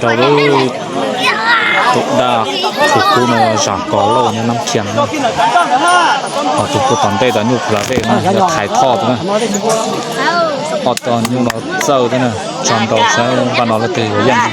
Rau lub tus daj tus kub no yog Zam Kos Lauj nyob Nab Khias na. Ho tus pug tom ntej tom nyuj pug tom ntej no yog Thaiv Thoj na. Ob tug nyuj no txawj thiab na, tso nrau saib npaj no leej twg yuav yeej.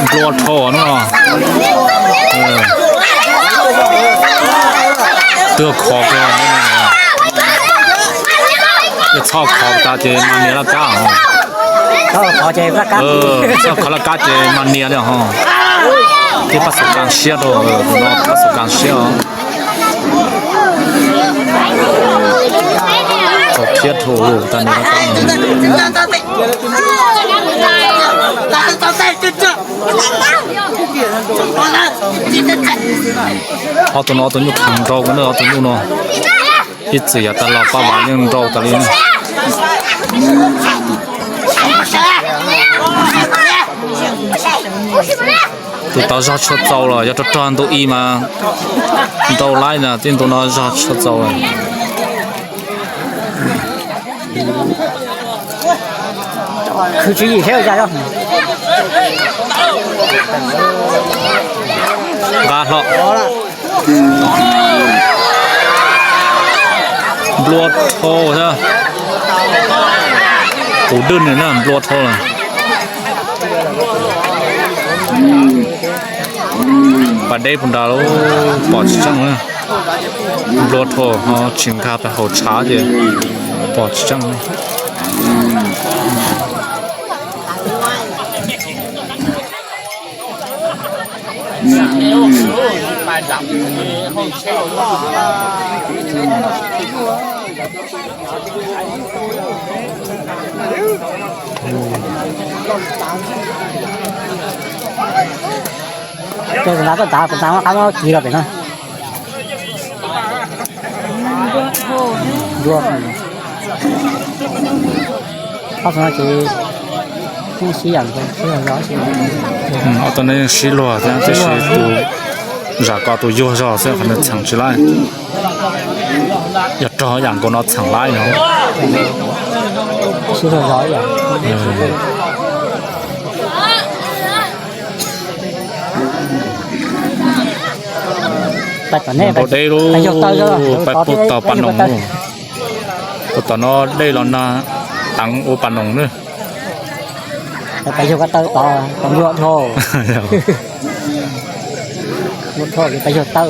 Nplua dhau no. Twb khov kawg, txhob khov tas ces mas nias laj kab. Txhob khov laj kab ces mas nias li ho. Thiab pab xav kas siab rau, pab xav kas siab os. Tau thiab rau tas nias laj kab. Ob tug no ob tug nyuj kheev nrau, ob tug nyuj no ib txwm yav tas los pab vas yeej nrau tas li. Tus tod zog tshua txaus los yog rog rog ntu i mas nrau laib na, tib ntu no zog tshua txaus. Khwv tswv yim thiab. Nqa hlo. Nplua dhau thiab. Tus dwj nws na nplua dhau lawm. Pas deb puag nrad lawm pom tsis tseeb na. Nplua dhau ho tsis nkag pes hauv tshav ces pom tsis tseeb. Ces kuv ntav tuaj ntav, kuv ntav muab qab muab kis los pem no. Ob tug no ces yeej sib yam, ob tug no yeej sib luag thiab, tiam sis tus Zam Kos tus yuag zog xwb qhov nws txheem tsis laib. Yog rog yam nkaus no txheem laib no. Nrau deb lub, pab pug tau pas noog lub. Ua tom no dej los nag teev ua pas noog na. Pas yug ko taw tod, nplua dhau. Nplua dhau ces pas yug taw.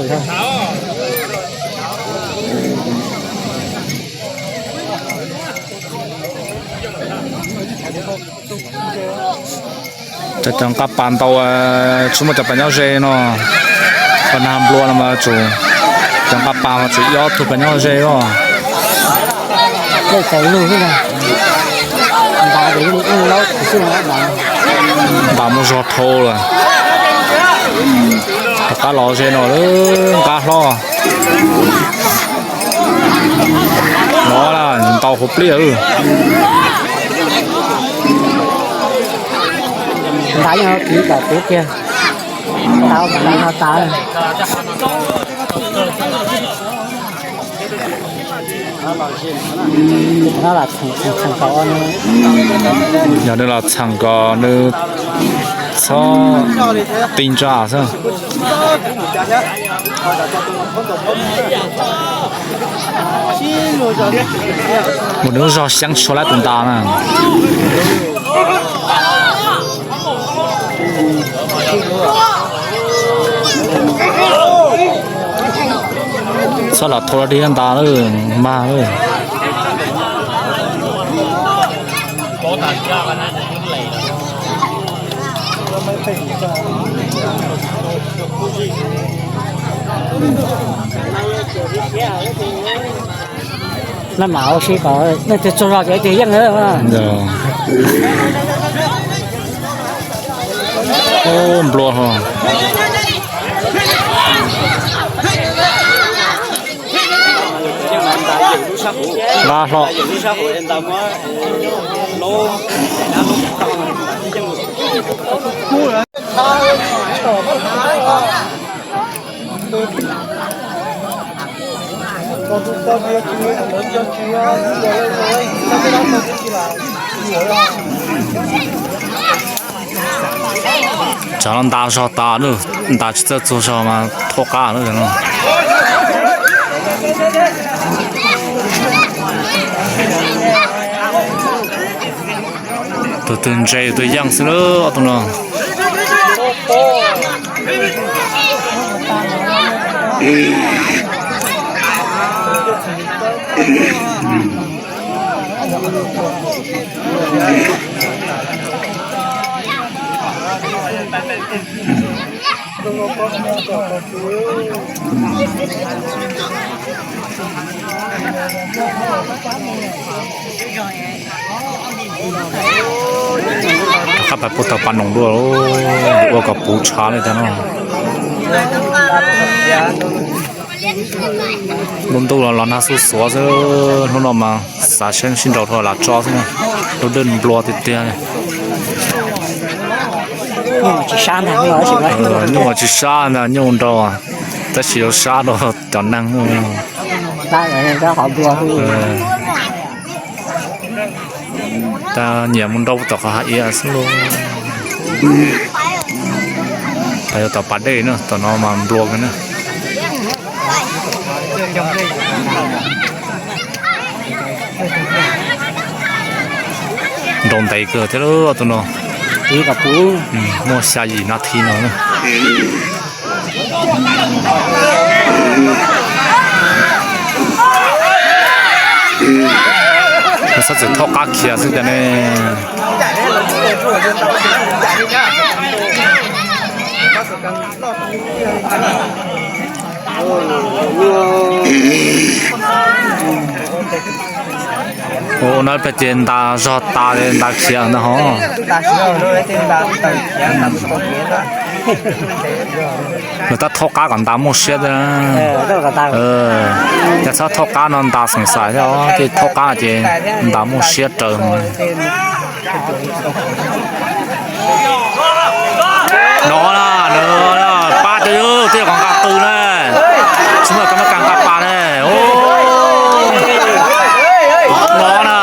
Cov nqa pas ntau tsis muaj cov pas nyob ze no. Pas nag nplua no mas tsum, cov nqa pas mas tsum ib ob tug pas nyob ze os. Ntav mus zog dhau lawm. Rov qab los ze no, nqa hlo. No ntau hauv pliaj. Ntav yeej kiv kom kuv kiag. Ntav kom ntav no tas. Yog nws los txheem kom nws txhob ti ntsa xwb. Mus nws lub zog xyeeb tshua lab tus ntas na. Txhob los thau dog dig ntas lawm mag lawm. Naj mam ua si kom leej twg tsaug zog ces leej twg yeej. Nplua hlo. Nqa hlo. Tsam no nta zog tas lawm, nta tsis txawj txuag zog mas thauj qab lawm no. Tus twg ntse tus yeej xwb lawm ob tug no. Qab pais puag tau pas noog dua, ua kom puv tshav li tas no. Lub ntuj los los nag xuj xuav xwb, hnub no mas xav seb sib nraus rau lam tso xwb, lub dej nplua tiag tiag. Nyuj tsis sab ntag, nyuj tsis sab ntag, nyuj nrau, tab sis yuav sab rau cov neeg. Tab nyiam mus nrau tom qhov hav iav xwb lauj. Pas yuav tom pas dej na, tom no mas nplua kawg na. Nrau ntev kawg thiab tus no. Muaj xya yim nas this no. Txhob txwm thaub qab khiav xwb cas ne. Ua no peb ces nta zog tas nta khiav ntag hov. Nws tab thaub qab kom nta muaj siab. Yog txhob thaub qab no nta xeem xais thiab, ces thaub qab ces nta muaj siab raws. No na, no na, pab tej, tej qhov nqa qw na, tsis muaj kab mab kas nqa pas ne. No na,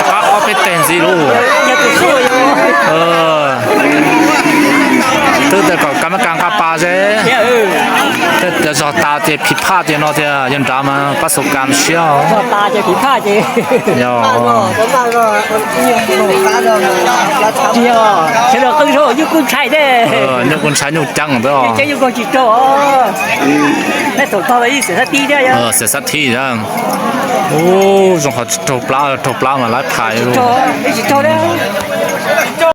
qab ob peb teg ntxiv lauj. Twb tias kom kab mab kas nqa pas ze, tej tias zog tas ces phiv phaj tias no tias yog nrad mas pab xu kas siab. Nyuj kuj ntshai nyuj ceeb ntag. Xiam xab thib. Ub, zoo qhov tsis raug plab, raug plab mas lawv phais.